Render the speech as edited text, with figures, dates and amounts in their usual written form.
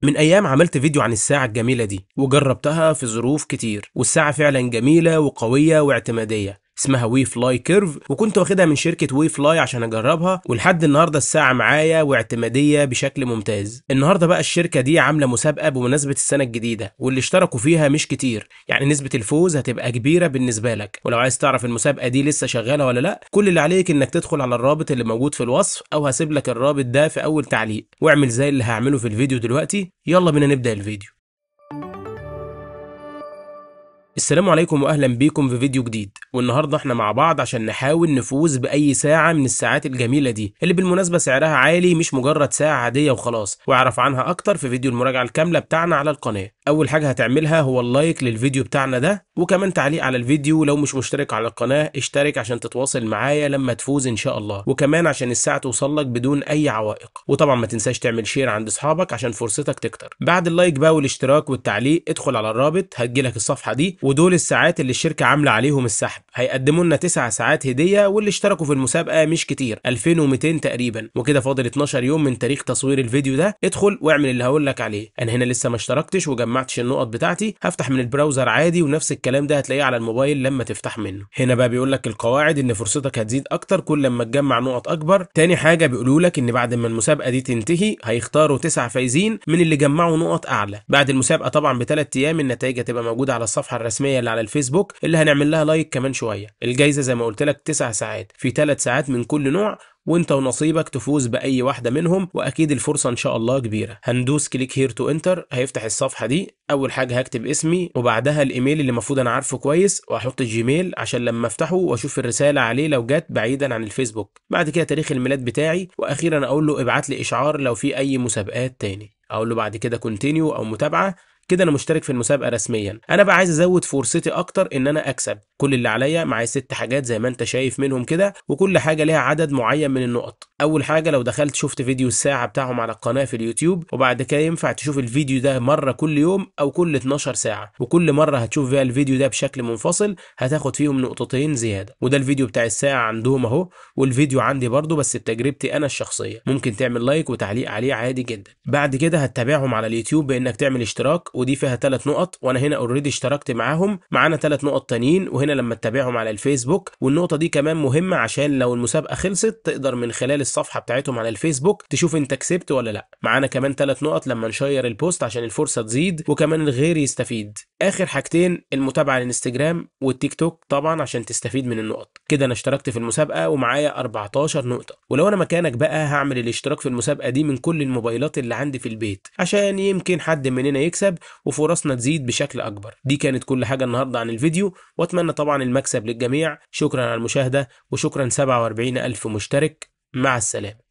من ايام عملت فيديو عن الساعة الجميلة دي وجربتها في ظروف كتير، والساعة فعلا جميلة وقوية واعتمادية، اسمها WeFly Curve، وكنت واخدها من شركة WeFly عشان اجربها، ولحد النهارده الساعة معايا واعتمادية بشكل ممتاز. النهارده بقى الشركة دي عاملة مسابقة بمناسبة السنة الجديدة، واللي اشتركوا فيها مش كتير، يعني نسبة الفوز هتبقى كبيرة بالنسبة لك. ولو عايز تعرف المسابقة دي لسه شغالة ولا لا، كل اللي عليك انك تدخل على الرابط اللي موجود في الوصف، او هسيب لك الرابط ده في اول تعليق، واعمل زي اللي هعمله في الفيديو دلوقتي. يلا بينا نبدأ الفيديو. السلام عليكم واهلا بيكم في فيديو جديد، والنهارده احنا مع بعض عشان نحاول نفوز باي ساعة من الساعات الجميلة دي، اللي بالمناسبة سعرها عالي، مش مجرد ساعة عادية وخلاص. واعرف عنها اكتر في فيديو المراجعة الكاملة بتاعنا على القناة. اول حاجة هتعملها هو ال like للفيديو بتاعنا ده، وكمان تعليق على الفيديو. لو مش مشترك على القناة اشترك عشان تتواصل معايا لما تفوز ان شاء الله، وكمان عشان الساعة توصل لك بدون اي عوائق. وطبعا ما تنساش تعمل share عند اصحابك عشان فرصتك تكتر. بعد ال like بقى والاشتراك والتعليق ادخل على الرابط، هتجيلك الصفحة دي، ودول الساعات اللي الشركة عاملة عليهم السحب. هيقدموا لنا 9 ساعات هدية، واللي اشتركوا في المسابقة مش كتير، 2200 تقريبا. وكده فاضل 12 يوم من تاريخ تصوير الفيديو ده. ادخل واعمل اللي هقول لك عليه. انا هنا لسه ما اشتركتش وجمعتش النقط بتاعتي، هفتح من ال browser عادي، ونفس الكلام ده هتلاقيه على الموبايل لما تفتح منه. هنا بقى بيقول لك القواعد، ان فرصتك هتزيد اكتر كل لما تجمع نقط اكبر. تاني حاجة بيقولوا لك ان بعد ما المسابقة دي تنتهي هيختاروا 9 فايزين من اللي جمعوا نقط اعلى. بعد المسابقة طبعا ب3 ايام النتائج هتبقى موجودة على الصفحة الرسمية اللي على الفيسبوك، اللي هنعمل لها like كمان شوية. الجايزة زي ما قلت لك 9 ساعات، في 3 ساعات من كل نوع، وانت ونصيبك تفوز باي واحدة منهم، واكيد الفرصة ان شاء الله كبيرة. هندوس click here to enter، هيفتح الصفحة دي. اول حاجة هكتب اسمي، وبعدها الايميل اللي المفروض انا عارفه كويس، واحط الجيميل عشان لما افتحه واشوف الرسالة عليه لو جت بعيدا عن الفيسبوك. بعد كده تاريخ الميلاد بتاعي، واخيرا اقول له ابعت لي اشعار لو في اي مسابقات تاني. اقول له بعد كده continue او متابعه. كده انا مشترك في المسابقة رسميا. انا بقى عايز ازود فرصتي اكتر ان انا اكسب. كل اللي عليا معايا 6 حاجات زي ما انت شايف منهم كده، وكل حاجة ليها عدد معين من النقط. اول حاجة لو دخلت شفت فيديو الساعة بتاعهم على القناة في اليوتيوب، وبعد كده ينفع تشوف الفيديو ده مرة كل يوم او كل 12 ساعة، وكل مرة هتشوف فيها الفيديو ده بشكل منفصل هتاخد فيهم نقطتين زيادة. وده الفيديو بتاع الساعة عندهم اهو، والفيديو عندي برده بس بتجربتي انا الشخصية. ممكن تعمل like وتعليق عليه عادي جدا. بعد كده هتتابعهم على اليوتيوب بانك تعمل اشتراك، ودي فيها 3 نقط، وانا هنا already اشتركت معاهم، معانا 3 نقط تانيين. وهنا لما تتابعهم على الفيسبوك، والنقطة دي كمان مهمة عشان لو المسابقة خلصت تقدر من خلال الصفحة بتاعتهم على الفيسبوك تشوف انت كسبت ولا لا. معانا كمان 3 نقط لما نشير ال post عشان الفرصة تزيد وكمان الغير يستفيد. اخر حاجتين المتابعة على الانستجرام والتيك توك طبعا عشان تستفيد من النقط. كده انا اشتركت في المسابقة ومعايا 14 نقطة. ولو انا مكانك بقى هعمل الاشتراك في المسابقة دي من كل الموبايلات اللي عندي في البيت، عشان يمكن حد مننا يكسب وفرصنا تزيد بشكل اكبر. دي كانت كل حاجة النهارده عن الفيديو، واتمنى طبعا المكسب للجميع. شكرا على المشاهدة، وشكرا 47,000 مشترك. مع السلامة.